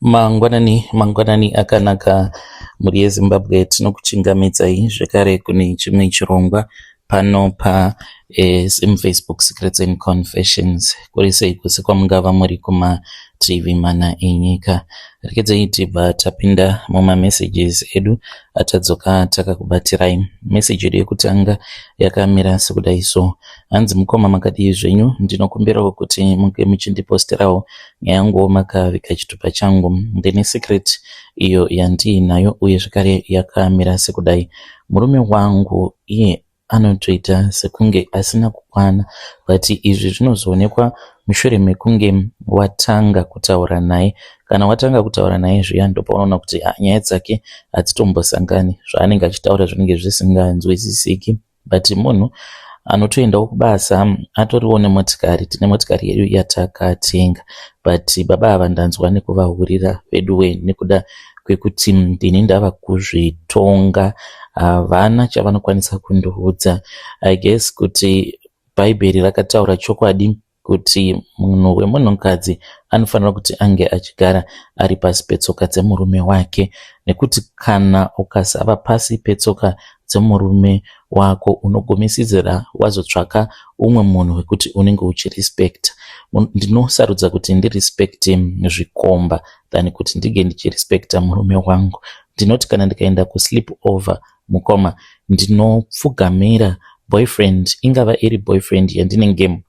Mangwanani, mangwanani akanaka mhuri yeZimbabwe. Tinokuchingamidzai zvekare kune chimwe chirongwa pano paZim Facebook Secrets and Confessions. Kuri sei kwese kwamungava muri kumativi mana enyika. Rekedzai tibva tapinda mumamessages edu atadzoka takakubatirai. Message yedu yekutanga yakamira sekudai so. Hanzi mukoma makadii zvenyu, ndinokumbirawo kuti munge muchindiposterawo nyaya yanguwo makaviga chitupa changu. Ndine secret iyo yandiinayo uye zvekare yakamira sekudai. Murume wangu iye anotoita sekunge asina kukwana but izvi zvinozoonekwa mushure mekunge watanga kutaura naye. Kana watanga kutaura naye zviya ndopaunoona kuti ah, nyaya dzake hadzitombosangani, zvaanenge achitaura zvinenge zvisinganzwisisiki. But munhu anotoendawo kubasa atoriwo nemotikari, tine motikari yedu yatakatenga, but baba ava ndanzwa nekuvahurira veduwe nekuda kwekuti ndini ndava kuzvitonga, havana chavanokwanisa kundiudza. I guess kuti bhaibheri rakataura chokwadi kuti munhu wemunhukadzi anofanira kuti ange achigara ari pasi petsoka dzemurume wake, nekuti kana ukasava pasi petsoka dzemurume wako unogumisira wazotsvaka umwe munhu wekuti unenge uchirespecta. Ndinosarudza kuti ndirespecte zvikomba than kuti ndinge ndichirespecta murume wangu. Ndinoti kana ndikaenda kusleep over mukoma, ndinopfugamira boyfriend, ingava iri boyfriend yandinenge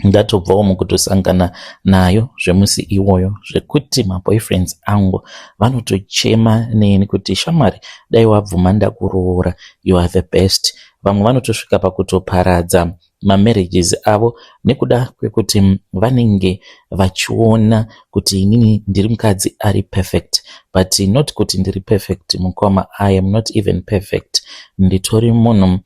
ndatobvawo mukutosangana nayo zvemusi iwoyo, zvekuti maboyfriends angu vanotochema neni kuti shamwari, dai wabvuma ndakuroora, you are the best. Vamwe vanotosvika pakutoparadza mamarriages avo nekuda kwekuti vanenge vachiona kuti inini ndiri mukadzi ari perfect, but not kuti ndiri perfect mukoma. I am not even perfect, nditori munhu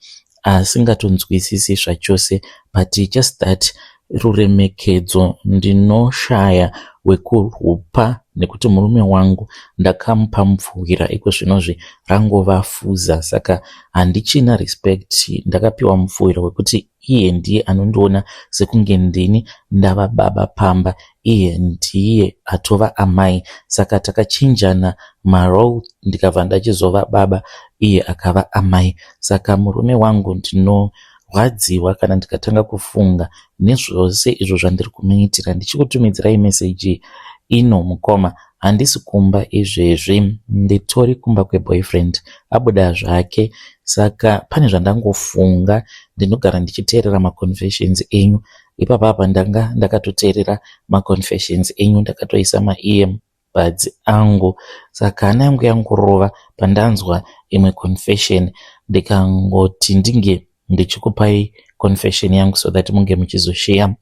asingatonzwisisi zvachose, but just that ruremekedzo ndinoshaya wekurwupa nekuti murume wangu ndakamupa mupfuhwira, iko zvinozvi rangova fuza, saka handichina respect. Ndakapiwa mupfuhwira wekuti iye ndiye anondiona sekunge ndini ndava baba pamba, iye ndiye atova amai, saka takachinjana marole, ndikabva ndachizova baba, iye akava amai. Saka murume wangu ndinorwadziwa kana ndikatanga kufunga nezvose izvo zvandiri kumuitira. Ndichikutumidzirai meseji ino mukoma, handisi kumba izvezvi, nditori kumba kweboyfriend, abuda zvake, saka pane zvandangofunga. Ndinogara ndichiteerera maconfessions enyu. Ipapapa ndanga ndakatoteerera maconfessions enyu, ndakatoisa maearbuds angu, saka hana yangu yangorova pandanzwa imwe confession, ndikangoti ndinge ndichikupai confession yangu so that munge muchizosheya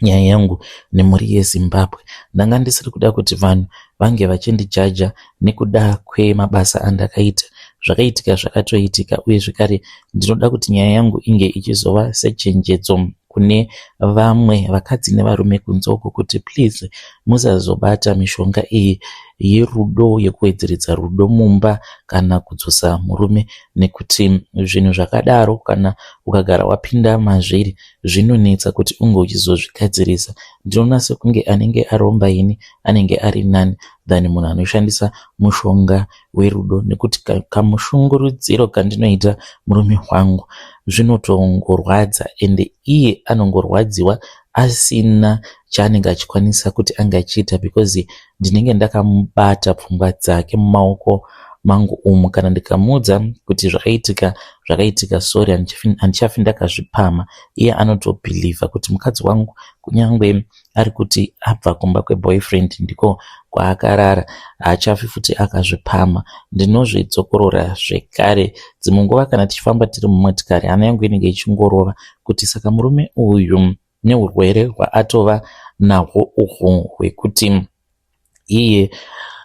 nyaya yangu nemhuri yeZimbabwe. Ndanga ndisiri kuda kuti vanhu vange vachindijaja nekuda kwemabasa andakaita. Zvakaitika zvakatoitika, uye zvekare ndinoda kuti nyaya yangu inge ichizova sechenjedzo kune vamwe vakadzi nevarume kunze uko kuti please musazobata mishonga iyi yerudo, yekuwedzeredza rudo mumba kana kudzosa murume, nekuti zvinhu zvakadaro kana ukagara wapinda mazviri zvinonetsa kuti unge uchizozvigadzirisa. Ndinoona sekunge anenge aromba ini anenge ari nani than munhu anoshandisa mushonga werudo, nekuti kamushungurudziro kandinoita murume wangu zvinotongorwadza, ende iye anongorwadziwa asina chaanenge achikwanisa kuti ange achiita, because ndinenge ndakamubata pfungwa dzake mumaoko mangu umu. Kana ndikamuudza kuti zvakaitika zvakaitika, sorry, handichafi ndakazvipama, iye anotobhilivha kuti mukadzi wangu kunyange ari kuti abva kumba kweboyfriend ndiko kwaakarara, haachafi futi akazvipama. Ndinozvidzokorora zvekare dzimwe nguva kana tichifamba tiri mumotikari, hana yangu inenge ichingorova kuti saka murume uyu neurwere hwaatova nahwo uhwu hwekuti iye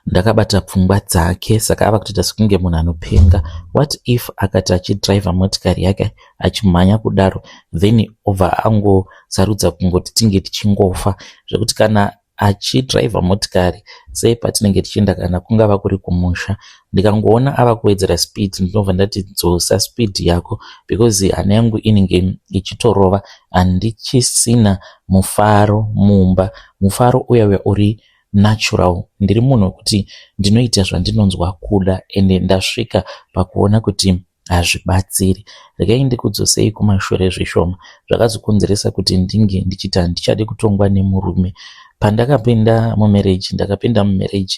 ndakabata pfungwa dzake, saka ava kutoita sekunge munhu anopenga. What if akati achidhiraivha motikari yake achimhanya kudaro, then obva angosarudza kungoti tinge tichingofa, zvekuti kana achidhiraivha motikari sei patinenge tichienda kana kungava kuri kumusha, ndikangoona ava kuwedzera speed, ndinobva ndati dzosa speed yako, because hana yangu inenge ichitorova, handichisina mufaro mumba, mufaro uya uya uri natural. Ndiri munhu wekuti ndinoita zvandinonzwa kuda ende ndasvika pakuona kuti hazvibatsiri. Regai ndikudzosei kumashure zvishoma. Zvakazokonzeresa kuti ndinge ndichiti handichadi kutongwa nemurume. Pandakapinda mumarriage, ndakapinda mumarriage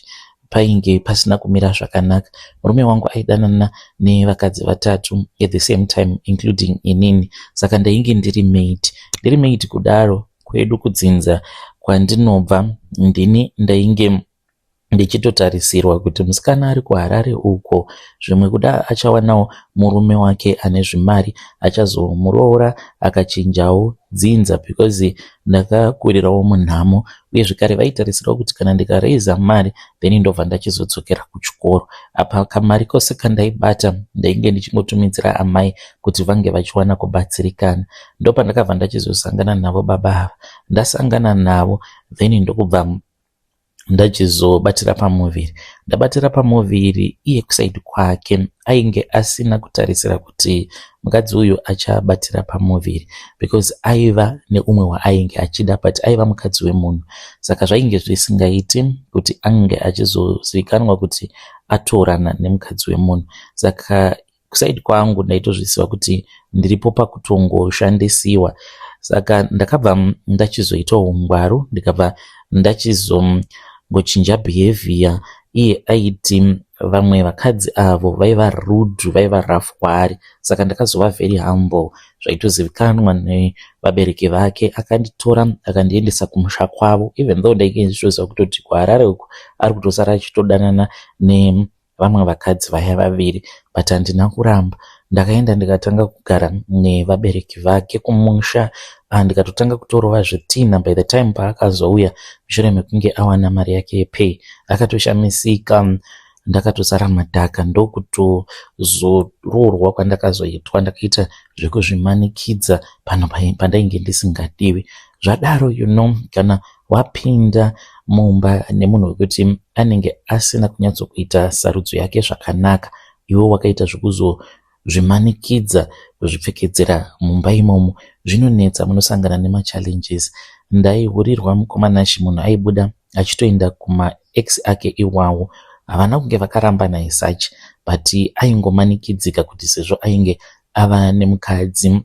painge pasina kumira zvakanaka. Murume wangu aidanana nevakadzi vatatu at the same time, including inini. Saka ndainge ndiri maid. Ndiri maid kudaro, kwedu kudzinza kwandinobva, ndini ndainge ndichitotarisirwa kuti musikana ari kuHarare uko, zvimwe kuda achawanawo murume wake ane zvimari, achazomuroora akachinjawo dzinza, because ndakakurirawo munhamo. Uye zvekare vaitarisirawo kuti kana ndikareiza mari, then ndobva ndachizodzokera kuchikoro. Apa kamari kose kandaibata ndainge ndichingotumidzira amai kuti vange vachiwana kubatsirikana. Ndopandakabva ndachizosangana navo baba ava. Ndasangana navo, then ndokubva ndachizobatira pamuviri. Ndabatira pamuviri, iye kuside kwake ainge asina kutarisira kuti mukadzi uyu achabatira pamuviri, because aiva neumwe waainge achida, but aiva mukadzi wemunhu. Saka zvainge zvisingaiti kuti ange achizozivikanwa kuti atorana nemukadzi wemunhu. Saka kuside kwangu ndaitozviziva kuti ndiripo pakutongoshandisiwa. Saka ndakabva ndachizoitawo ungwaru, ndikabva ndachizongochinja behavior. Iye aiti vamwe vakadzi avo vaiva rude, vaiva rough kwaari. Saka ndakazova very humble, zvaitozivikanwa nevabereki vake. Akanditora akandiendesa kumusha kwavo, even though ndainge ndichitoziva kutoti kuHarare uku ari kutosara achitodanana nevamwe vakadzi vaya vaviri, but handina kuramba. Ndakaenda ndikatanga kugara nevabereki vake kumusha, ndikatotanga kutorova zvitina. By the time paakazouya mushure mekunge awana mari yake yepay, akatoshamisika. Ndakatosara madhaka. Ndokutozoroorwa kwandakazoitwa. Ndakaita zvekuzvimanikidza pano pandainge ndisingadiwi. Zvadaro, kana wapinda mumba nemunhu wekuti anenge asina kunyatsokuita sarudzo yake zvakanaka, iwe wakaita zvekuzozvimanikidza kuzvipfekedzera mumba imomo, zvinonetsa, munosangana nemachallenges. Ndaihurirwa, mukoma Nashi. Munhu aibuda achitoenda kumaex ake iwawo. Havana kunge vakarambana as such, but aingomanikidzika kuti sezvo ainge ava nemukadzi,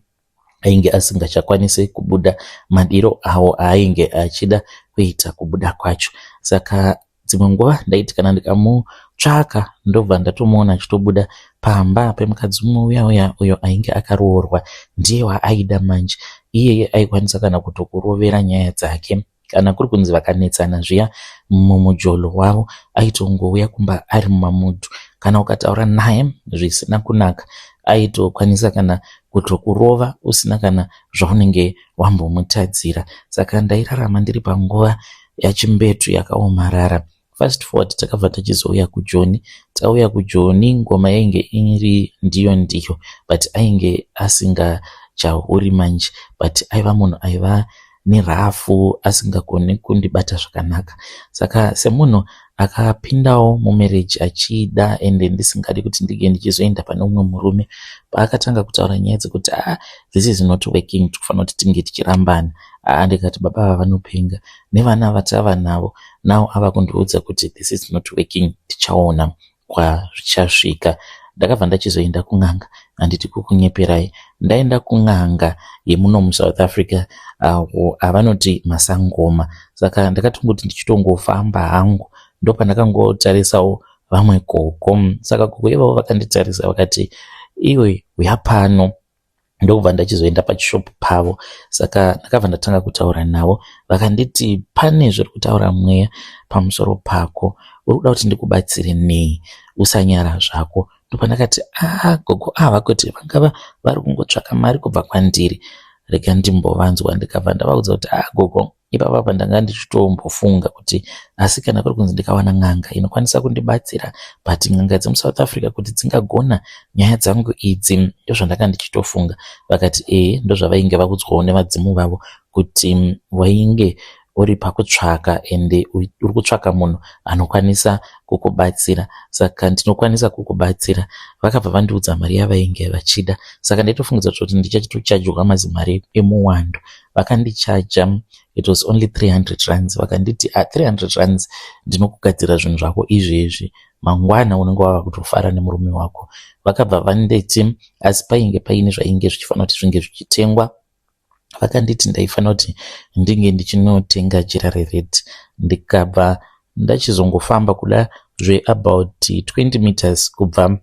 ainge asingachakwanisi kubuda madiro awo aainge achida kuita kubuda kwacho. Saka dzimwe nguva ndaiti kana ndikamutsvaka, ndobva ndatomuona achitobuda pamba pemukadzi umwe uya uya uyo ainge akaroorwa. Ndiye waaida manje. Iyeye aikwanisa kana kutokurovera nyaya dzake. Kana kuri kunzi vakanetsana zviya mumujolo wavo, aitongouya kumba ari mumamudhu. Kana ukataura naye zvisina kunaka, aitokwanisa kana kutokurova usina kana zvaunenge wambomutadzira. Saka ndairarama ndiri panguva yachimbetu yakaomarara. Fast forward, takabva tachizouya kuJoni. Tauya kuJoni, ngoma yainge iri ndiyo ndiyo, but ainge asingachahuri manje, but aiva munhu aiva nerough, asingagoni kundibata zvakanaka. Saka semunhu akapindawo mumarriage achida, ende ndisingadi kuti ndinge ndichizoenda pane umwe murume, paakatanga kutaura nyaya dzekuti, "Ah, this is not working, tikufanira kuti tinge tichirambana," aa, ndikati, "Baba ava vanopenga. Nevana vatava navo, now ava kundiudza kuti this is not working. Tichaona kwazvichasvika." Ndakabva ndachizoenda kun'anga. Handiti kukunyeperai, ndaenda kun'anga yemuno muSouth Africa, avo avanoti masangoma. Saka ndakatongoti ndichitongofamba hangu, ndopandakangotarisawo vamwe gogo. Saka gogo ivavo vakanditarisa vakati, "Iwe, uya pano." Ndokubva ndachizoenda pachishopu pavo. Saka ndakabva ndatanga kutaura navo. Vakanditi, "Pane zviri kutaura mweya pamusoro pako. Uri kuda kuti ndikubatsire nei? Usanyara zvako." Ndopandakati, "Aa, gogo ava kuti vangava vari kungotsvaka mari kubva kwandiri, rega ndimbovanzwa." Ndikabva ndavaudza kuti, "A, gogo, ipapa ndanga ndichitombofunga kuti asi kana kuri kunzi ndikawana n'anga inokwanisa kundibatsira, but n'anga dzemuSouth Africa kuti dzingagona nyaya dzangu idzi, ndozvandanga ndichitofunga." Vakati ee, ndozvavainge vaudzwawo nevadzimu vavo kuti wainge Uri pakutsvaka ende uri kutsvaka munhu anokwanisa kukubatsira, saka ndinokwanisa kukubatsira. Vakabva vandiudza mari yavainge vachida, saka ndaitofungidzira kuti ndichatochajwa mazimari emuwando. Vakandichaja, it was only 300 rands. Vakanditi, "Ah, 300 rands ndinokugadzira zvinhu zvako izvezvi, mangwana unenge wava kutofara nemurume wako." Vakabva vanditi, asi painge paine zvainge zvichifanira kuti zvinge zvichitengwa. Vakanditi ndaifanira kuti ndinge ndichinotenga jira rered. Ndikabva ndachizongofamba kuda zveabout 20 meters kubva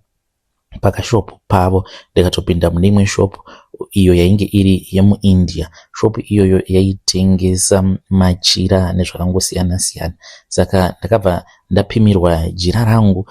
pakashopu pavo, ndikatopinda mune imwe shopu iyo yainge iri yemuIndia. Shopu iyoyo yaitengesa machira nezvakangosiyana siyana, saka ndakabva ndapimirwa jira rangu,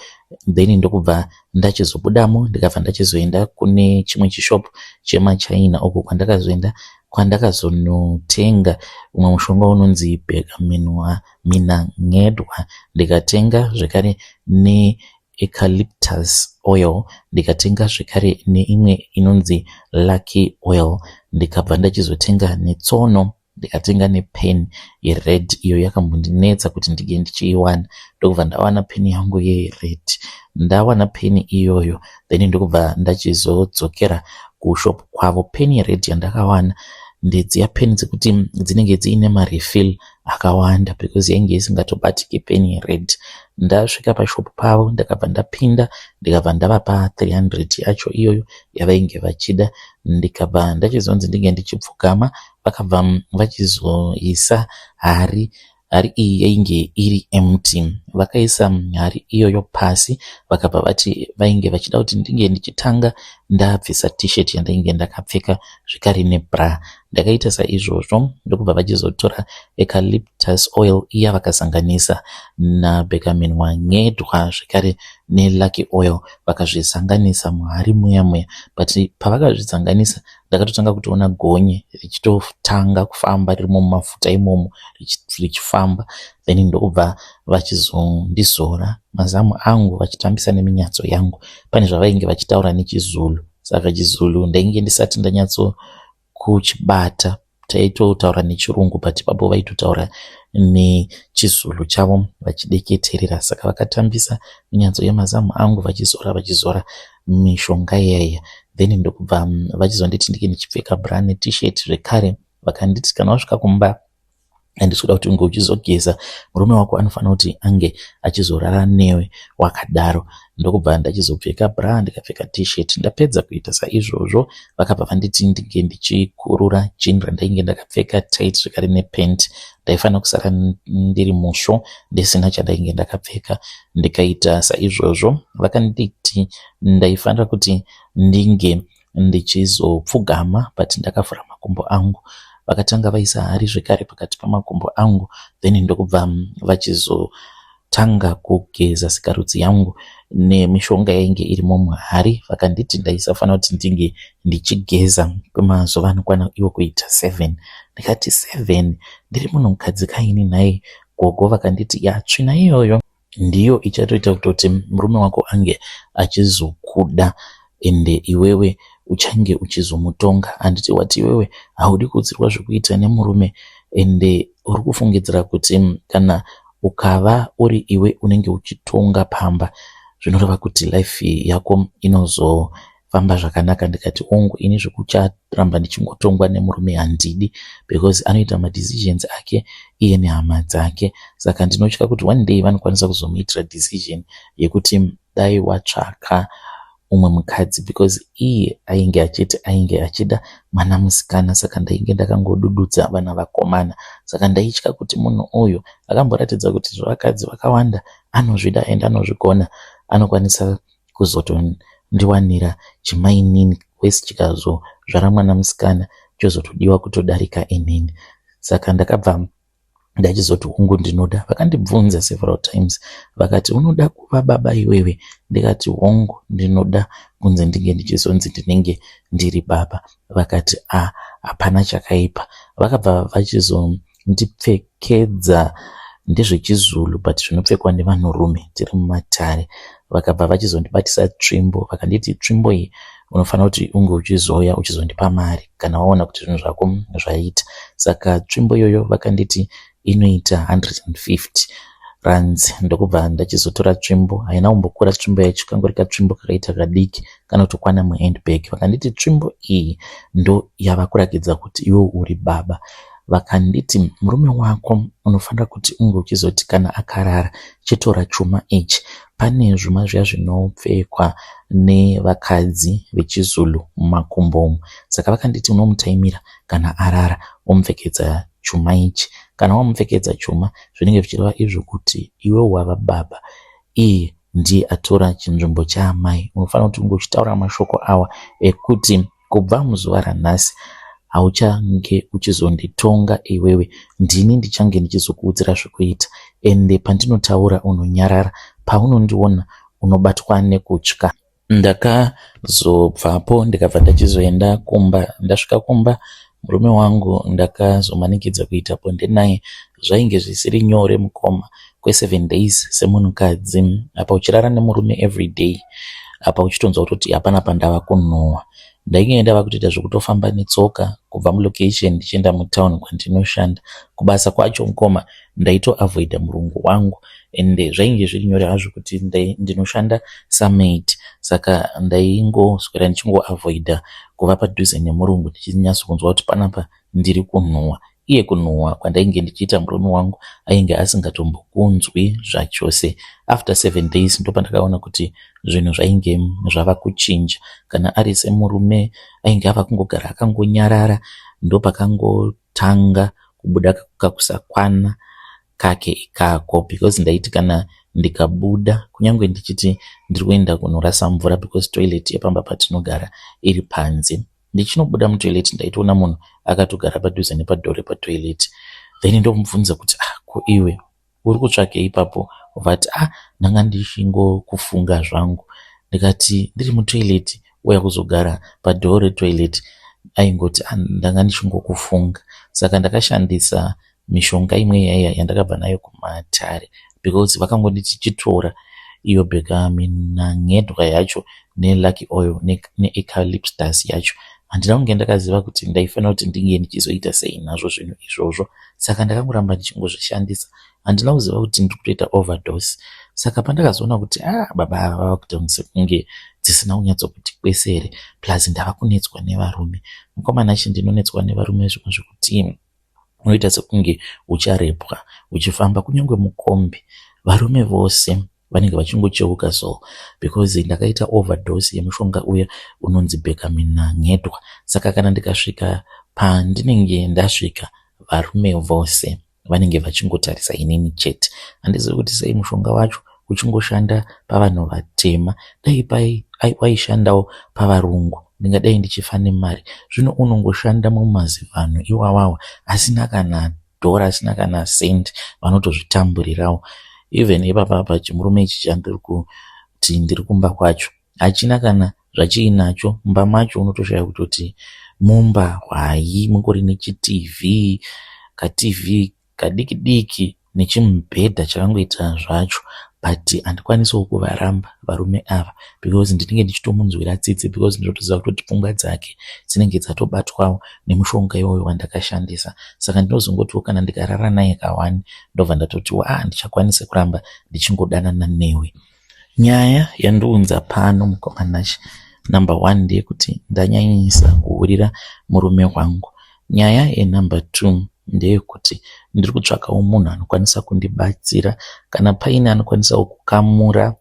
then ndokubva ndachizobudamo, ndikabva ndachizoenda kune chimwe chishopu chemaChina, uko kwandakazoenda kwandakazonotenga umwe mushonga unonzi Bhekaminwa Minangedwa, ndikatenga zvekare neeucalyptus oil, ndikatenga zvekare neimwe inonzi Lucky Oil, ndikabva ndachizotenga netsono, ndikatenga nepeni yered iyo yakambondinetsa kuti ndinge ndichiiwana, ndokubva ndawana peni yangu yered. Ndawana peni iyoyo, then ndokubva ndachizodzokera kushopu kwavo. Peni yered yandakawana ndedziya peni dzekuti dzinenge dziine marefill akawanda, because yainge isingatobatiki peni yered. Ndasvika pashopu pavo, ndakabva ndapinda, ndikabva ndavapa 300 yacho iyoyo yavainge vachida, ndikabva ndachizonzi ndinge ndichipfugama. Vakabva vachizoisa hari. Hari iyi yainge iri empty. Vakaisa hari iyoyo pasi, vakabva vati vainge vachida kuti ndinge ndichitanga ndabvisa T-shirt yandainge ndakapfeka zvekare nebra. Ndakaita saizvozvo, ndokubva vachizotora eucalyptus oil iya, vakasanganisa nabhekaminwa ngedwa zvekare nelucky oil, vakazvisanganisa muhari muya muya. But pavakazvisanganisa, ndakatotanga kutoona gonye richitotanga kufamba ririmo mumafuta imomo richifamba. Then ndokubva vachizondizora mazamu angu vachitambisa neminyatso yangu. Pane zvavainge vachitaura nechiZulu, saka chiZulu ndainge ndisati ndanyatso kuchibata. Taitotaura nechirungu, but ipapo vaitotaura nechiZulu chavo vachideketerera. Saka vakatambisa minyatso yemazamu angu vachizora, vachizora mishonga iyaiya, then ndokubva vachizonditi ndinge ndichipfeka bra neT-shirt zvekare. Vakanditi, "Kana wasvika kumba, handisi kuda kuti unge uchizogeza. Murume wako anofanira kuti ange achizorara newe wakadaro." Ndokubva ndachizopfeka bra, ndikapfeka T-shirt. Ndapedza kuita saizvozvo, vakabva vanditi ndinge ndichikurura jean randainge ndakapfeka tight zvekare nepant. Ndaifanira kusara ndiri musvo, ndisina chandainge ndakapfeka. Ndikaita saizvozvo. Vakanditi ndaifanira kuti ndinge ndichizopfugama, but ndakavhura makumbo angu. Vakatanga vaisa hari zvekare pakati pamakumbo angu, then ndokubva vachizotanga kugeza sikarudzi yangu nemishonga yainge irimo muhari. Vakanditi ndaisafanira kuti ndinge ndichigeza kwemazuva anokwana iwo kuita 7. Ndikati, "7? Ndiri munhukadzi kaini nhai, gogo?" Vakanditi, "Ya, tsvina iyoyo ndiyo ichatoita kutoti murume wako ange achizokuda, ende iwewe uchange uchizomutonga. Handiti wati iwewe haudi kuudzirwa zvekuita nemurume, ende uri kufungidzira kuti kana ukava uri iwe unenge uchitonga pamba, zvinoreva kuti life yako inozofamba zvakanaka?" Ndikati, "Ongu, ini zvekucharamba ndichingotongwa nemurume handidi, because anoita madecisions ake iye nehama dzake. Saka ndinotya kuti one day vanokwanisa kuzomuitira decision yekuti dai watsvaka umwe mukadzi, because iye ainge achiti ainge achida mwana musikana, saka ndainge ndakangodududza vana vakomana. Saka ndaitya kuti munhu uyu akamboratidza kuti zvavakadzi vakawanda anozvida ende anozvigona, anokwanisa kuzotondiwanira chimainini wese chikazozvara mwana musikana, chozotodiwa kutodarika inini." Saka ndakabva ndachizoti, "Hungu, ndinoda." Vakandibvunza several times, vakati, "Unoda kuva baba iwewe?" Ndikati, "Hongu, ndinoda kunzi ndinge ndichizonzi ndinenge ndiri baba." Vakati, "A, hapana chakaipa." Vakabva vachizondipfekedza, ndezvechiZulu but zvinopfekwa nevanhurume tiri mumatare. Vakabva vachizondibatisa tsvimbo, vakanditi, "Tsvimbo iyi unofanira kuti unge uchizouya uchizondipa mari kana waona kuti zvinhu zvako zvaita." Saka tsvimbo iyoyo vakanditi Inoita 150 rands. Ndokubva ndachizotora tsvimbo. Haina kumbokura tsvimbo yacho, kangori katsvimbo kakaita kadiki kanotokwana muhandbag. Vakanditi tsvimbo iyi ndo yava kurakidza kuti iwe uri baba. Vakanditi murume wako unofanira kuti unge uchizoti kana akarara, chitora chuma ichi. Pane zvuma zviya zvinopfekwa nevakadzi vechiZulu mumakumbo umu. Saka vakanditi unomutaimira kana arara, womupfekedza chuma ichi. Kana wamupfekedza chuma, zvinenge zvichireva izvo kuti iwe wava baba, iye ndiye atora chinzvimbo chaamai. Unofanira kuti unge uchitaura mashoko awa ekuti kubva muzuva ranhasi hauchange uchizonditonga iwewe, ndini ndichange ndichizokuudzira zvekuita, ende pandinotaura unonyarara, paunondiona unobatwa nekutya. Ndakazobvapo ndikabva ndachizoenda kumba. Ndasvika kumba, murume wangu ndakazomanikidza kuita bonde naye. Zvainge zvisiri nyore mukoma, kwe7 days semunhukadzi, apa uchirara nemurume everyday, apa uchitonzwa kutoti hapana pandava kunhuhwa. Ndainge ndava kutoita zvekutofamba netsoka kubva mulocation ndichienda mutown kwandinoshanda. Kubasa kwacho mukoma, ndaitoavoida murungu wangu, ende zvainge zviri nyore hazvo kuti ndinoshanda samaid, saka ndaingoswera ndichingoavoida kuva padhuze nemurungu, ndichinyatsonzwa kuti panapa ndiri kunhuhwa. Iye kunhuhwa kwandainge ndichiita, murume wangu ainge asingatombokunzwi zvachose. After 7 days ndopandakaona kuti zvinhu zvainge zvava kuchinja. Kana ari semurume, ainge ava kungogara akangonyarara. Ndopakangotanga kubuda kakusakwana kake ikako, because ndaiti kana ndikabuda, kunyange ndichiti ndiri kuenda kunorasa mvura, because toilet yepamba patinogara iri panze, ndichinobuda mutoilet ndaitoona munhu akatogara padhuze nepadoor repatoilet. Then ndomubvunza kuti, "Ah, ko iwe uri kutsvakei ipapo?" Vati, "Ah, ndanga ndichingokufunga zvangu." Ndikati, "Ndiri mutoilet, uya kuzogara padoor retoilet?" Aingoti, "Ah, ndanga ndichingokufunga." Saka ndakashandisa mishonga imwe yaiya yandakabva nayo kumatare, because vakangonditi chitora iyo bhekaminangedwa yacho nelucky oil neeucalyptus yacho. Handina kunge ndakaziva kuti ndaifanira kuti ndinge ndichizoita sei nazvo zvinhu izvozvo, saka ndakangoramba ndichingozvishandisa. Handina kuziva kuti ndiri kutoita overdose. Saka pandakazoona kuti, ah, baba ava vava kuita sekunge dzisina kunyatsokuti kwesere, plus ndava kunetswa nevarume. Mukomana achi, ndinonetswa nevarume zvimwe zvekuti unoita sekunge ucharepwa uchifamba. Kunyange mukombi, varume vose vanenge vachingocheuka. So because ndakaita overdose yemushonga uya unonzi bhekaminangedwa, saka kana ndikasvika pandinenge ndasvika, varume vose vanenge vachingotarisa inini chete. Handizivi kuti sei mushonga wacho uchingoshanda pavanhu vatema. Dai pai waishandawo pavarungu, ndingadai ndichifa nemari. Zvino unongoshanda mumazivanhu iwawawa asina kana dhora, asina kana sendi, vanotozvitamburirawo. Even ipapa chimurume ichi chandiri kuti ndiri kumba kwacho hachina kana zvachiinacho mumba macho. Unotoshaya kutoti mumba hwai, mungori nechiTV, kaTV kadiki diki, nechimubhedha chakangoita zvacho. But handikwanisawo kuvaramba varume ava, because ndinenge ndichitomunzwira tsitsi, because ndinotoziva kutoti pfungwa dzake dzinenge dzatobatwawo nemushonga iwoyo wandakashandisa. Saka ndinozongotiwo kana ndikarara naye kawani, ndobva ndatotiwo, "Ah, ndichakwanisa kuramba ndichingodanana newe." Nyaya yandiunza pano, mukomanashi, number one ndeyekuti ndanyanyisa kuhurira murume wangu. Nyaya yenumber two ndeyekuti ndiri kutsvakawo munhu anokwanisa kundibatsira. Kana paine anokwanisawo kukamura,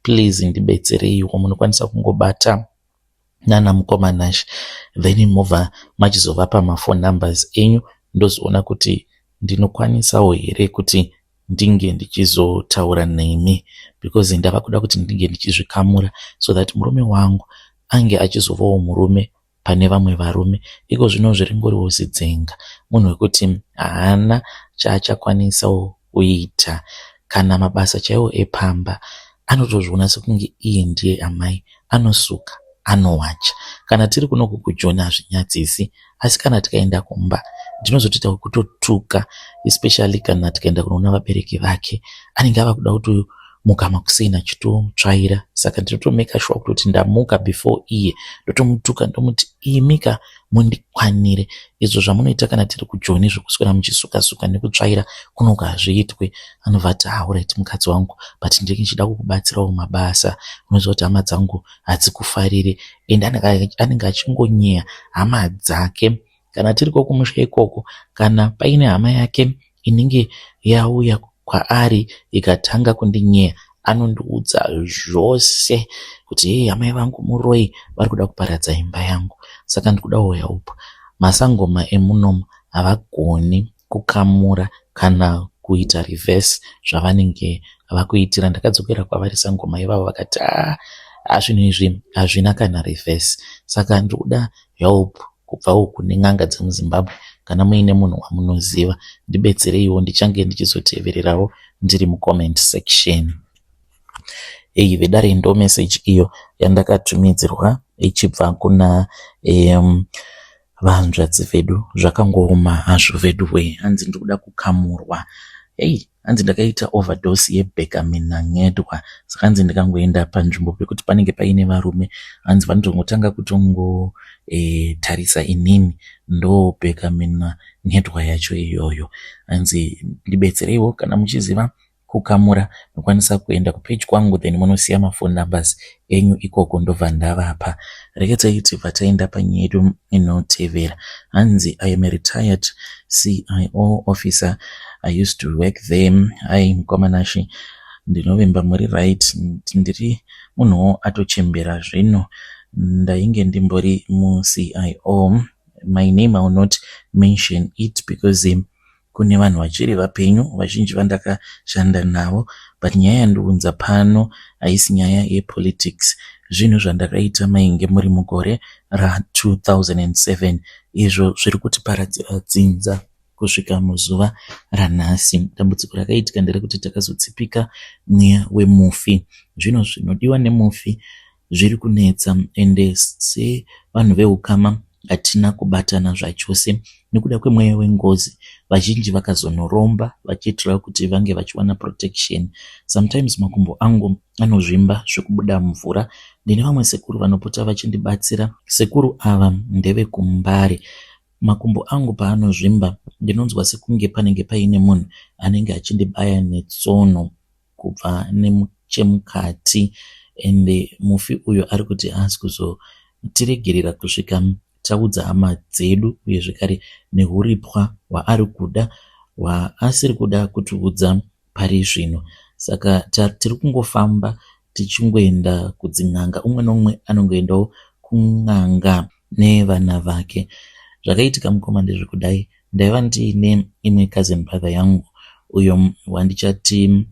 please ndibetsereiwo. Munokwanisa kungobata nana mukomanashi, then mobva machizovapa maphone numbers enyu, ndozoona kuti ndinokwanisawo here kuti ndinge ndichizotaura nemi, because ndava kuda kuti ndinge ndichizvikamura so that murume wangu ange achizovawo murume pane vamwe varume. Iko zvino zviringoriwo zidzenga, munhu wekuti haana chaachakwanisawo kuita, kana mabasa chaiwo epamba anotozviona sekunge iye ndiye amai, anosuka, anowacha. Kana tiri kunoku kuJoni hazvinyadzisi, asi kana tikaenda kumba ndinozotoita kutotuka, especially kana tikaenda kunoona vabereki vake, anenge ava kuda kutomuka makuseni achitotsvaira. Saka ndinotomeka sure kutoti ndamuka before iye, ndotomutuka, ndomuti, "Imika." mundikwanire. Izvo zvamunoita kana tiri kujoni zvekuswera muchisuka-suka nekutsvaira kunoku hazviitwe. Anobva ati ah alright mukadzi wangu but ndinenge ndichida kukubatsirawo mabasa. Unoziva kuti hama dzangu hadzikufarire and anenge achingonyeya hama dzake. Kana tiriko kumusha ikoko kana paine hama yake inenge yauya kwaari ikatanga kundinyeya anondiudza zvose kuti hei amai vangu muroyi vari kuda kuparadza imba yangu saka ndikudawo help. Masangoma emunomu havagoni kukamura kana kuita reverse zvavanenge vakuitira. Ndakadzokera kwavari sangoma ivavo vakati haa zvinhu izvi hazvina kana reverse saka ndikuda help kubvawo kune n'anga dzemuZimbabwe kana muine munhu wamunoziva ndibetsereiwo ndichange ndichizotevererawo ndiri mucomment section. Ei vedare ndo message iyo yandakatumidzirwa ichibva kuna vahanzvadzi vedu. Zvakangooma hazvo vedu wee hanzi ndikuda kukamurwa. Ei hanzi ndakaita overdose yebhekaminangedwa saka hanzi ndikangoenda panzvimbo pekuti panenge paine varume hanzi vanotongotanga kutongotarisa inini ndo bhekaminangedwa yacho iyoyo. Hanzi ndibetsereiwo kana muchiziva kukamura munokwanisa kuenda kupage kwangu then munosiya maphone numbers enyu ikoko ndobva ndavapa. Rekedzai tibva taenda panyaya yedu inotevera. Hanzi I am a retired CIO officer. I used to work there. Hi mukoma Nashe, ndinovimba muri right. Ndiri munhuwo atochembera zvino. Ndainge ndimbori muCIO. My name I will not mention it because kune vanhu vachiri vapenyu vazhinji vandakashanda navo but nyaya yandiunza pano haisi nyaya yepolitics. Zvinhu zvandakaita mainge muri mugore ra2007 izvo zviri kutiparadzira dzinza kusvika muzuva ranhasi. Dambudziko rakaitika nderekuti takazotsipika mweya wemufi. Zvino zvinodiwa nemufi zviri kunetsa ende sevanhu veukama hatina kubatana zvachose nekuda kwemweya wengozi. Vazhinji vakazonoromba vachiitira kuti vange vachiwana protection. Sometimes makumbo angu anozvimba zvekubuda mvura. Ndine vamwe sekuru vanopota vachindibatsira. Sekuru ava ndevekuMbare. Makumbo angu paanozvimba ndinonzwa sekunge panenge paine munhu anenge achindibaya netsono kubva nechemukati ende mufi uyu ari kuti haasi kuzotiregerera kusvika taudza hama dzedu uye zvekare nehuripwa hwaari kuda hwaasiri kuda kutiudza pari zvino. Saka tiri kungofamba tichingoenda kudzin'anga umwe neumwe anongoendawo kun'anga nevana vake. Zvakaitika mukoma ndezvekudai ndaiva ndiine imwe cousin brother yangu uyo wandichati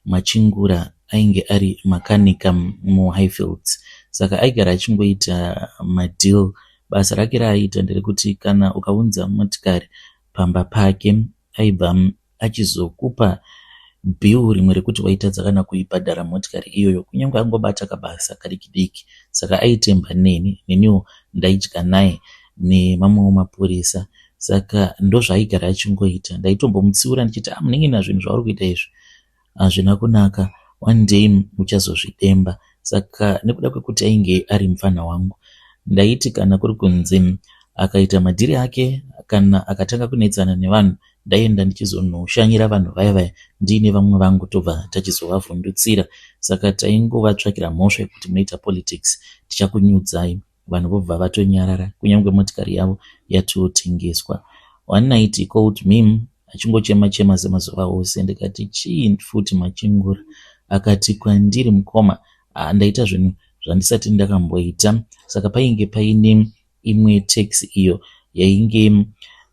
Machingura ainge ari makanika muHighfields. Saka aigara achingoita madeal. Basa rake raaiita nderekuti kana ukaunza motikari pamba pake aibva achizokupa bill rimwe rekuti waitadza kana kuibhadhara motikari iyoyo kunyange angobata kabasa kadiki diki. Saka aitemba neni, neniwo ndaidya naye nemamwewo mapurisa. Saka ndozvaaigara achingoita. Ndaitombomutsiura ndichiti ah munin'ina zvinhu zvauri kuita izvi hazvina kunaka one day uchazozvidemba. Saka nekuda kwekuti ainge ari mufana wangu ndaiti kana kuri kunzi akaita madhiri ake kana akatanga kunetsana nevanhu ndaienda ndichizonoshanyira vanhu vaya vaya ndiine vamwe vangu tobva tachizovavhundutsira. Saka taingovatsvakira mhosva yekuti munoita politics tichakunyudzai. Vanhu vobva vatonyarara kunyange motikari yavo yatotengeswa. One night he called me achingochema chema semazuva ose ndikati chii futi Machingura? Akati kwandiri mukoma ndaita zvinhu zvandisati ndakamboita. Saka painge paine imwe taxi iyo yainge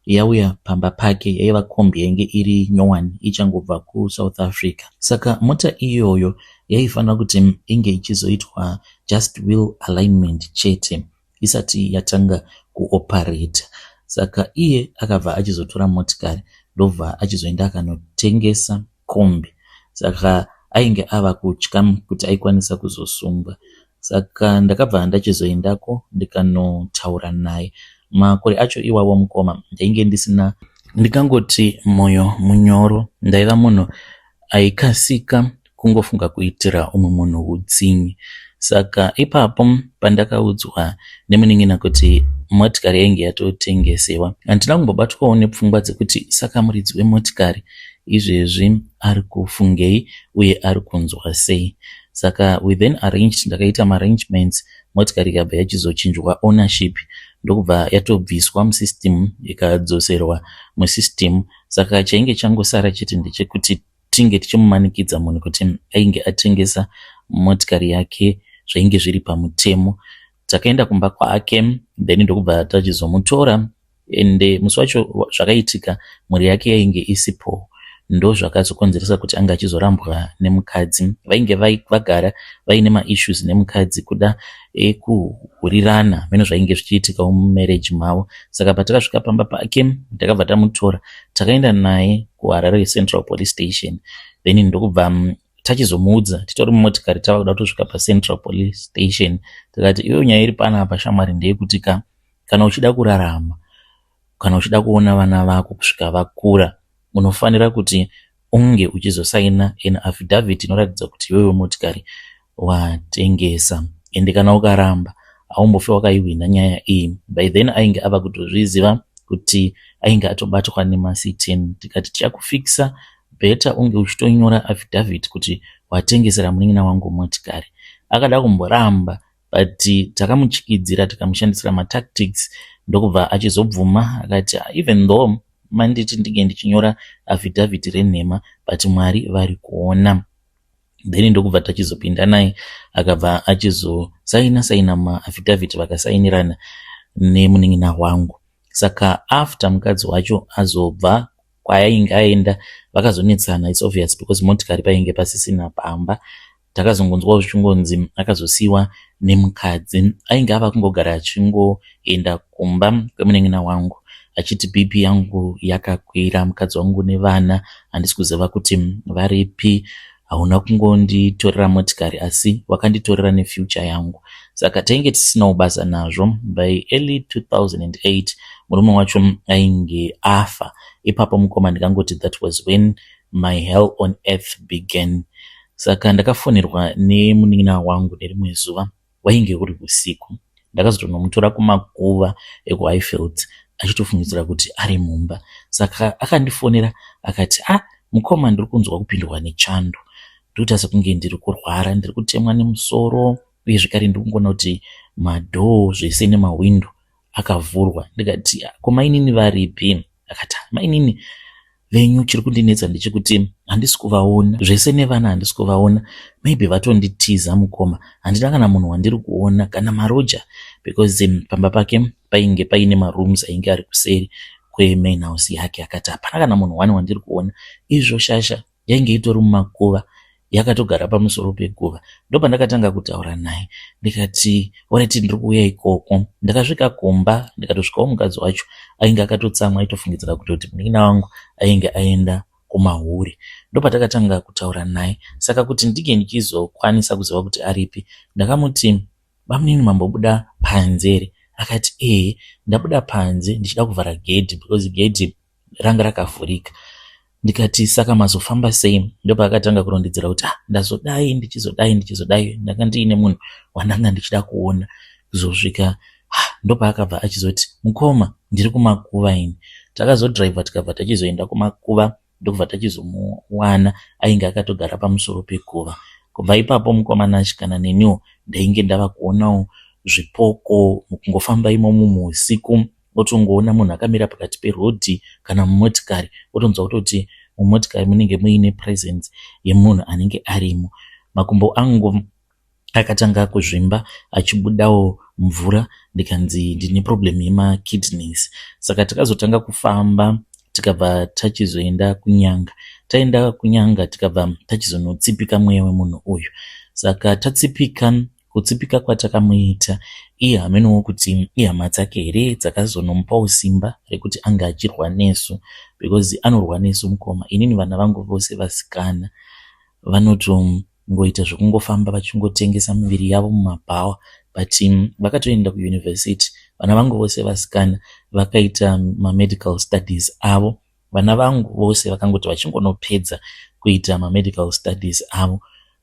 yauya pamba pake yaiva kombi yainge iri nyowani ichangobva kuSouth Africa. Saka mota iyoyo yaifanira kuti inge ichizoitwa just wheel alignment chete isati yatanga kuoperate. Saka iye akabva achizotora motikari ndobva achizoenda akanotengesa kombi. Saka ainge ava kutya kuti aikwanisa kuzosungwa. Saka ndakabva ndachizoendako ndikanotaura naye. Makore acho iwawo mukoma ndainge ndisina ndingangoti moyo munyoro. Ndaiva munhu aikasika kungofunga kuitira umwe munhu utsinye. Saka ipapo pandakaudzwa nemunin'ina kuti Motikari yainge yatotengesewa. Handina kumbobatwawo nepfungwa dzekuti saka muridzi wemotikari izvezvi ari kufungei uye ari kunzwa sei. Saka we then arranged, ndakaita maarrangements, motikari ikabva yachizochinjwa ownership, ndokubva yatobviswa musystem ikadzoserwa musystem. Saka chainge changosara chete ndechekuti tinge tichimumanikidza munhu kuti ainge atengesa motikari yake zvainge zviri pamutemo. Takaenda kumba kwake, then ndokubva tachizomutora. Ende musi wacho zvakaitika mhuri yake yainge isipo, ndozvakazokonzeresa kuti ange achizorambwa nemukadzi. Vainge vagara vaine maissues nemukadzi, kuda kuhurirana meno zvainge zvichiitikawo mumarriage mavo. Saka patakasvika pamba pake, takabva tamutora, takaenda naye kuHarare Central Police Station, then ndokubva tachizomuudza titori mumotikari tava kuda kutosvika paCentral Police Station. Tikati, "Iyo nyaya iri panapa, shamwari, ndeyekuti ka kana uchida kurarama, kana uchida kuona vana vako kusvika vakura, unofanira kuti unge uchizosaina an affidavit inoratidza kuti iwewe motikari watengesa. Ende kana ukaramba, haumbofi wakaihwina nyaya iyi." By then ainge ava kutozviziva kuti ainge atobatwa nemaC10. Tikati, "Tichakufikisa, better unge uchitonyora affidavit kuti watengesera munin'ina wangu motikari." Akada kumboramba, but takamuchikidzira, tikamushandisira matactics, ndokubva achizobvuma. Akati, "Even though manditi ndinge ndichinyora affidavit renhema, but Mwari vari kuona." Then ndokubva tachizopinda naye, akabva achizosaina saina maaffidavit, vakasainirana nemunin'ina wangu. Saka after mukadzi wacho azobva kwaainge aenda, vakazonetsana. It's obvious because motikari painge pasisina pamba. Takazongonzwawo zvichingonzi akazosiyiwa nemukadzi, ainge ava kungogara achingoenda kumba kwemunin'ina wangu achiti, "BP yangu yakakwira, mukadzi wangu nevana handisi kuziva kuti varipi. Hauna kungonditorera motikari, asi wakanditorera nefuture yangu." Saka tainge tisinawo basa nazvo. By early 2008 murume wacho ainge afa. Ipapo, mukoma, ndikangoti that was when my hell on earth began. Saka ndakafonерwa nemunin'ina wangu nerimwe zuva, wainge uri usiku. Ndakazotonomutora kumakuva ekuHighfields achitofungidzira kuti ari mumba. Saka akandifonera akati, "Ah, mukoma, ndiri kunzwa kupindwa nechando, ndikuita sekunge ndiri kurwara, ndiri kutemwa nemusoro, uye zvekare ndiri kungoona kuti madoor zvese nemahwindo akavhurwa." Ndikati, "Ko mainini varipi?" Akati, "Mainini venyu, chiri kundinetsa ndechekuti handisi kuvaona, zvese nevana handisi kuvaona. Maybe vatonditiza, mukoma. Handina kana munhu wandiri kuona, kana maroja," because pamba pake painge paine marooms ainge ari kuseri kwemain house yake. Akati, "Hapana kana munhu wani wandiri kuona." Izvo shasha yainge itori mumakuva, yakatogara pamusoro peguva. Ndopandakatanga kutaura naye, ndikati, "Alright, ndiri kuuya ikoko." Ndakasvika kumba, ndikatosvikawo mukadzi wacho ainge akatotsamwa, aitofungidzira kutoti munin'ina wangu ainge aenda kumahure. Ndopatakatanga kutaura naye. Saka kuti ndinge ndichizokwanisa kuziva kuti aripi, ndakamuti, "Bamunini, mambobuda panze here?" Akati, "Ehe, ndabuda panze ndichida kuvhara gedhi because gedhi ranga rakavhurika." Ndikati, "Saka mazofamba sei?" Ndopaakatanga kurondedzera kuti, "Ah, ndazodai, ndichizodai, ndichizodai, ndanga ndiine munhu wandanga ndichida kuona kuzosvika." Ndopaakabva achizoti, "Mukoma, ndiri kumakuva ini." Takazodhiraivha, tikabva tachizoenda kumakuva, ndokubva tachizomuwana ainge akatogara pamusoro peguva. Kubva ipapo, mukoma Nash, kana neniwo ndainge ndava kuonawo zvipoko. Mukungofamba imomo muusiku, wotongoona munhu akamira pakati perodhi kana mumotikari, wotonzwa kutoti mumotikari munenge muine presence yemunhu anenge arimo. Makumbo angu akatanga kuzvimba, achibudawo mvura, ndikanzi ndine problem yemakidneys. Saka takazotanga kufamba, tikabva tachizoenda kunyanga. Taenda kunyanga, tikabva tachizonotsipika mweya wemunhu uyu. Saka tatsipika, kutsipika kwatakamuita, iye hamenowo kuti ihama dzake here dzakazonomupawo simba rekuti ange achirwa nesu, because anorwa nesu, mukoma. Inini vana vangu vose vasikana vanotongoita zvekungofamba vachingotengesa miviri yavo mumabhawa, but vakatoenda kuyunivhesiti. Vana vangu vose vasikana vakaita mamedical studies avo. Vana vangu vose vakangoti vachingonopedza kuita mamedical studies avo,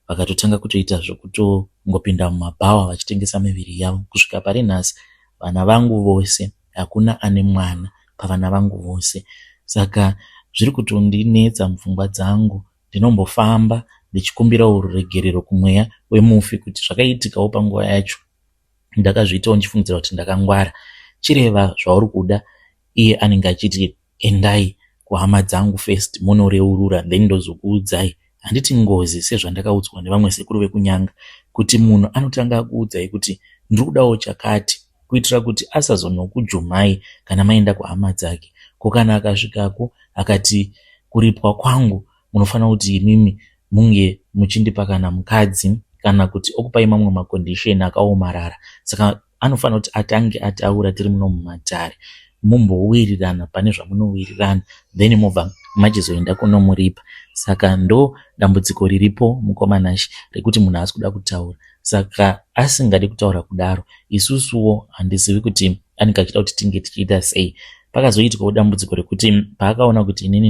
vakatotanga kutoita zvekutongopinda mumabhawa vachitengesa miviri yavo. Kusvika pari nhasi Vana vangu vose hakuna ane mwana pavana vangu vose. Saka zviri kutondinetsa mupfungwa dzangu. Ndinombofamba ndichikumbirawo ruregerero kumweya wemufi kuti zvakaitikawo panguva yacho ndakazviitawo ndichifungidzira kuti ndakangwara. Chireva zvauri kuda iye anenge achiti endai kuhama dzangu first munoreurura then ndozokuudzai. Handiti ngozi sezvandakaudzwa nevamwe sekuru vekuNyanga kuti munhu anotanga akuudzai kuti ndiri kudawo chakati kuitira kuti asazonokujumai kana maenda kuhama dzake. Ko kana akasvikako akati kuripwa kwangu munofanira kuti imimi munge muchindipa kana mukadzi kana kuti okupai mamwe macondition akaomarara. Saka anofanira kuti atange ataura tiri muno mumatare mumbowirirana pane zvamunowirirana then mobva machizoenda kunomuripa. Saka ndo dambudziko riripo mukoma Nashe rekuti munhu haasi kuda kutaura. Saka asingadi kutaura kudaro isusuwo handizivi kuti anenge achida kuti tinge tichiita sei. Pakazoitikawo dambudziko rekuti paakaona kuti inini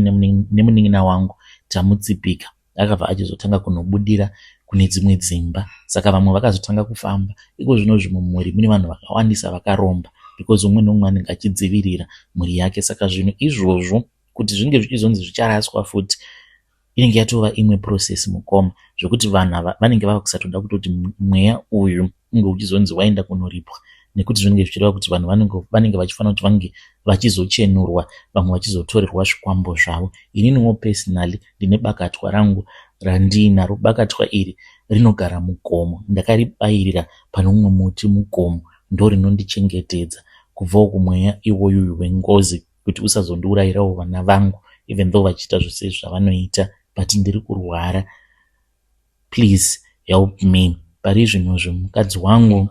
nemunin'ina wangu tamutsipika akabva achizotanga kunobudira kune dzimwe dzimba. Saka vamwe vakazotanga kufamba. Iko zvinozvi mumhuri mune vanhu vakawandisa vakaromba because umwe neumwe anenge achidzivirira mhuri yake. Saka zvinhu izvozvo kuti zvinge zvichizonzi zvicharaswa futi inenge yatova imwe process mukoma zvekuti vanhu ava vanenge vava kusatoda kutoti mweya uyu unge uchizonzi waenda kunoripwa nekuti zvinenge zvichireva kuti vanhu vanenge vachifanira kuti vange vachizochenurwa vamwe vachizotorerwa zvikwambo zvavo. Ininiwo personally ndine bakatwa rangu randiinaro. Bakatwa iri rinogara mugomo. Ndakaribayirira pane umwe muti mugomo ndorinondichengetedza kubvawo kumweya iwoyu wengozi kuti usazondiurayirawo vana vangu even though vachiita zvose zvavanoita but ndiri kurwara. Please help me. Pari zvinozvi mukadzi wangu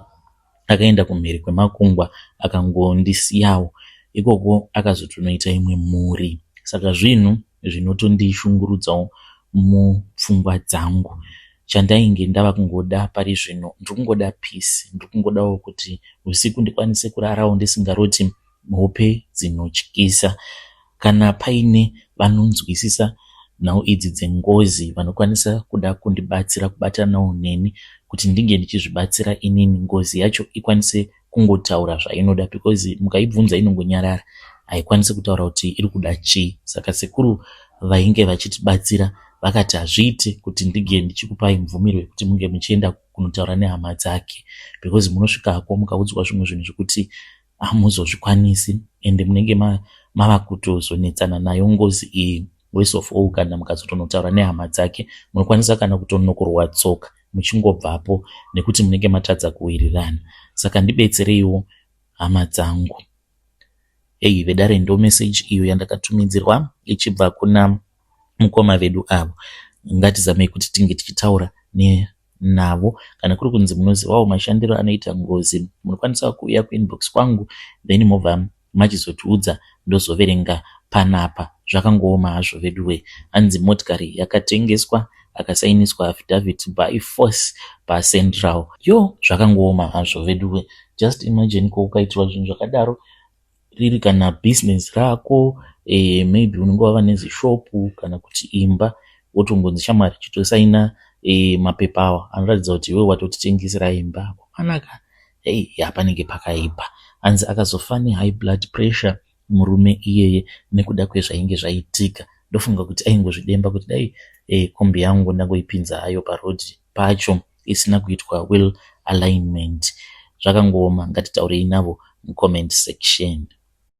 akaenda kumhiri kwemakungwa akangondisiyawo ikoko akazotonoita imwe mhuri. Saka zvinhu zvinotondishungurudzawo mupfungwa dzangu. Chandainge ndava kungoda pari zvino ndiri kungoda peace. Ndiri kungodawo kuti usiku ndikwanise kurarawo ndisingaroti hope dzinotyisa. Kana paine vanonzwisisa nhau idzi dzengozi vanokwanisa kuda kundibatsira kubatanawo neni kuti ndinge ndichizvibatsira inini ngozi yacho ikwanise kungotaura zvainoda because mukaibvunza inongonyarara haikwanisi kutaura kuti iri kuda chii. Saka sekuru vainge vachitibatsira vakati hazviite kuti ndinge ndichikupai mvumiro yekuti munge muchienda kunotaura nehama dzake because munosvikako mukaudzwa zvimwe zvinhu zvekuti hamuzozvikwanisi ende munenge mava kutozonetsana nayo ngozi iyi. Worse of all kana mukazotonotaura nehama dzake munokwanisa kana kutonokorwa tsoka muchingobvapo nekuti munenge matadza kuwirirana. Saka ndibetsereiwo hama dzangu. Heyi vedare ndo message iyo yandakatumidzirwa ichibva kuna mukoma vedu avo. Ngatizamei kuti tinge tichitaura navo. Kana kuri kunzi munozivawo mashandiro anoita ngozi munokwanisa kuuya kuinbox kwangu then mobva machizotiudza ndozoverenga panapa. Zvakangooma hazvo veduwe. Hanzi motikari yakatengeswa akasainiswa affidavit by force paCentral. Yo zvakangooma hazvo veduwe. Just imagine ko ukaitirwa zvinhu zvakadaro riri kana business rako maybe unenge wava nezishopu kana kuti imba wotongonzi shamwari chitosaina mapepa awa anoratidza kuti iwewe watotitengesera imba. Kwakanaka. Hey, ya panenge pakaipa. Hanzi akazofa nehigh blood pressure murume iyeye nekuda kwezvainge zvaitika. Ndofunga kuti aingozvidemba kuti dai kombi yangu ndangoipinza hayo paroad pacho isina kuitwa wheel alignment. Zvakangooma, ngatitaurei navo mucomment section.